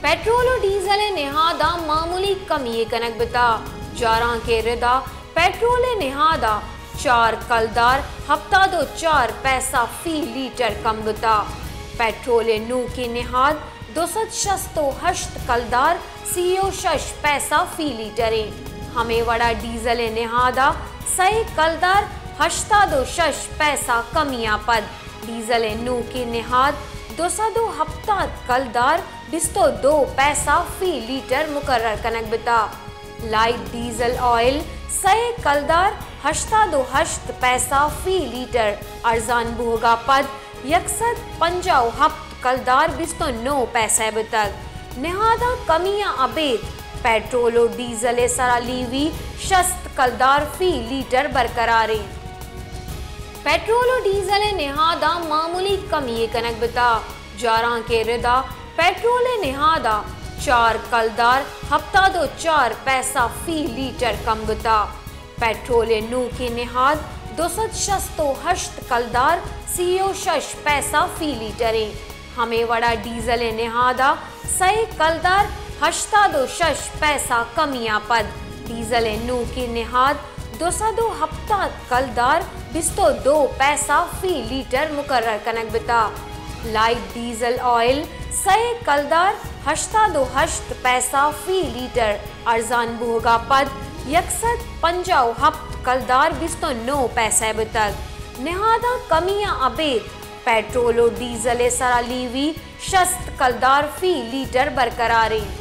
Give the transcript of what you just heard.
پٹرول و ڈیزل ء نہاد ء معمولی کمی یے کنگ بتا۔ جارانک ء ردا پٹرول ء نہاد ء چار کلدار ہپتاد و چار پیسہ فی لیٹر کم بتا۔ پٹرول ء نوکیں نہاد دو سد شست و ہشت کلدار سی و شش پیسہ فی لیٹر ایں۔ ہمے وڑا ڈیزل ء نہاد ء سئے کلدار ہشتاد و شش پیسہ کمی ء پد ڈیزل ء نوکیں نہاد دو سد و ہپتاد کلدار بیست و دو پیسہ فی لیٹر مقرر کنگ بتا۔ لائٹ ڈیزل آئل سئے کلدار ہشتاد و ہشت پیسہ فی لیٹر ارزان بوہگا پد یک سد پنجاہ و ہپت کلدار بیست و نو پیسہ بتگ۔ نہاداں کمی ء ابید پٹرول و ڈیزل ء سرا لیوی شست کلدار فی لیٹر برقرار انت۔ پٹرول و ڈیزل ء نہاداں معمولی کمی یے کنگ بتا۔ جارانک ء ردا پٹرول ء نہاد ء چار کلدار ہپتاد و چار پیسہ فی لیٹر کم بتا۔ پٹرول ء نوکیں نہاد دو سد شست و ہشت کلدار سی و شش پیسہ فی لیٹر ایں۔ ہمے وڑا ڈیزل ء نہاد ء سئے کلدار ہشتاد و شش پیسہ کمی ء پد ڈیزل ء نوکیں نہاد دو سد و ہپتاد کلدار بیست و دو پیسہ فی لیٹر مقرر کنگ بتا۔ لائٹ ڈیزل آئل سئے کلدار ہشتاد و ہشت پیسہ فی لیٹر ارزان بوہگا پد یک سد پنجاہ و ہپت کلدار بیست و نو پیسہ بتگ۔ نہاداں کمی ء ابید پٹرول و ڈیزل ء سرا لیوی شست کلدار فی لیٹر برقرار انت۔